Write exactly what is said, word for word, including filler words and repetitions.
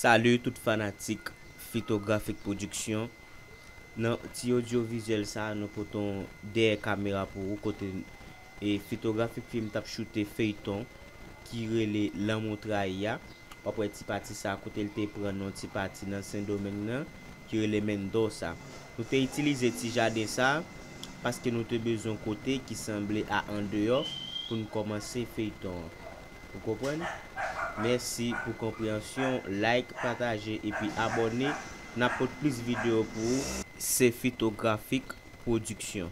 Salut tout fanatik Fitografik Pwodiksyon. Nan ti odyovizyèl sa, nou pote yon dèyè kamera pou ou kote e Fitografik Film t ap choute feyton ki rele Lanmou Trayi a. W ap wè ti pati sa kote l te pran non ti pati nan Sendomeng nan ki rele Mendoza. Nou te itilize ti jaden sa paske nou te bezwen kote ki sanble a andeyò pou n kòmanse feyton an. Ou konprann? Mèsi pou konpreyansyon, like, pataje epi abòne. N ap pot plis videyo pou ou. Se Fitografik Pwodiksyon.